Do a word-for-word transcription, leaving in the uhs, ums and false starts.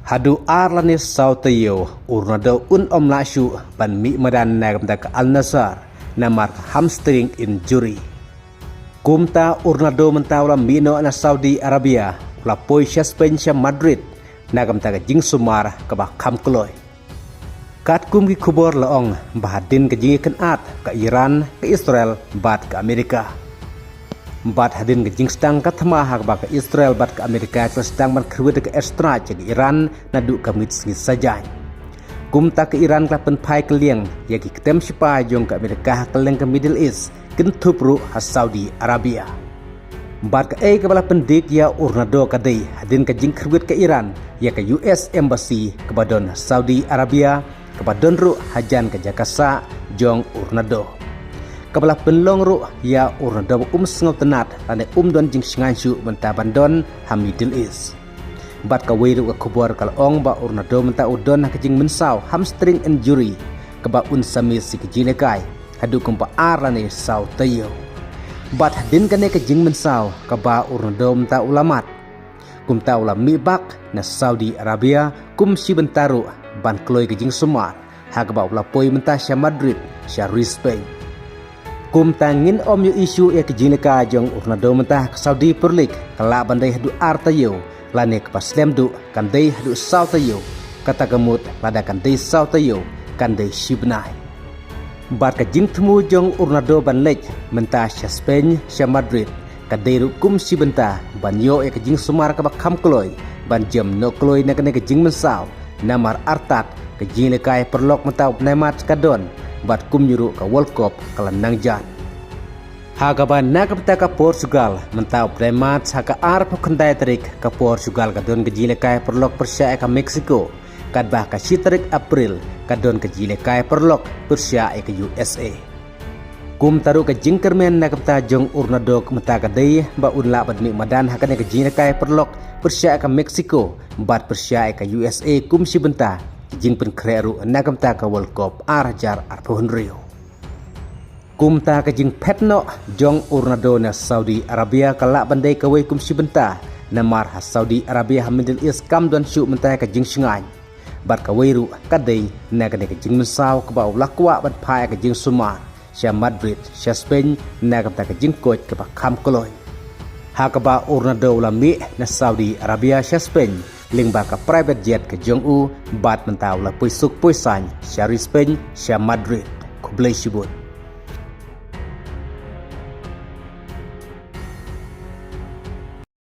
Haduh ar lane saw taïew u Ronaldo un ym lah shuh ban mih madan na ka bynta ka Al Nassr namar ka hamstring injury. Kumta u Ronaldo mynta u la mih noh na Saudi Arabia, u la poi sha Spain sha Madrid na ka bynta ka jingsumar kaba kham kloi. Katkum ki khubor la ong ba hadien ka jingïakynad ka Iran, ka Israel bad ka Amerika, bad hadien ka jingsdang ka thma ha kaba ka Israel bad ka Amerika ki la sdang ban kyrwit ka airstrike ïa ka Iran naduh ka miet sngi Saitjaiñ. Kumta ka Iran ka la pynphai kylliang ïa ki ktem shipai jong ka Amerika ha kylleng ka Middle East, kynthup ruh ha Saudi Arabia. Bad kaei kaba la pyndik ïa u Ronaldo ka dei hadien ka jingkyrwit ka Iran ïa ka U S Embassy kaba don ha Saudi Arabia, kaba don ruh hajan ka jaka sah jong u Ronaldo, kaba la pynlong ruh ïa u Ronaldo ba um sngewtynnad lane um don jingshngaiñ shuh mynta ban don ha Middle East. Bad kawei ruh ka khubor ka la ong ba u Ronaldo mynta u don ha ka jingmynsaw hamstring injury, kaba un sa miss ïa ka jingïalehkai haduh kumba ar lane saw taïew. Bad hadien kane ka jingmynsaw kaba u Ronaldo mynta u la mad, kumta u la mih bak na Saudi Arabia kum shi bynta ruh ban kloi ka jingsumar, ha kaba u la poi mynta sha Madrid sha ri Spain. Kumta ngin ym ïohi shuh ïa ka jingïalehkai jong u Ronaldo mynta ha ka Saudi Pro League ka lah ban dei haduh ar taïew, lane kaba slem duh kan dei haduh saw taïew, kata ka mut lada kan dei saw taïew kan dei shi bnai. Bad ka jingthmu jong u Ronaldo ban leit mynta sha Spain sha Madrid ka dei ruh kum shi bynta ban ïoh ïa ka jingsumar kaba kham kloi ban jem noh kloi na kane ka jingmynsaw, namar artat ka jingïalehkai paralok mynta u bnai March ka don, bad kumjuh ruh ka World Cup ka la nang jan. Ha kaba na ka bynta ka Portugal mynta u bnai March ha ka arphew khyndai tarik ka Portugal ka don ka jingïalehkai paralok pyrshah ïa ka Mexico, katba ka shi tarik April ka don ka jingïalehkai paralok pyrshah ïa ka U S A. Kumta ruh ka jingkyrmen na ka bynta jong u Ronaldo mynta ka dei ba un lah ban mih madan ha kane ka jingïalehkai paralok pyrshah ïa ka Mexico bad pyrshah ïa ka U S A kum shi bynta ka jingpynkhreh ruh na ka bynta ka World Cup ar hajar arphew hynriew. Kumta ka jingphet noh jong u Ronaldo na Saudi Arabia ka lah ban dei kawei kum shi bynta, namar ha Saudi Arabia ha Middle East kam don shuh mynta ka jingshngaiñ. Bad kawei ruh ka dei na kane ka jingmynsaw kaba u la kwah ban phah ïa ka jingsumar sha Madrid sha Spain na ka bynta ka jingkoit kaba kham kloi. Ha kaba u Ronaldo u la mih na Saudi Arabia sha Spain lyngba ka private jet ka jong u, bad mynta u la poi suk poi saiñ sha ri Spain sha Madrid. Khublei shibun.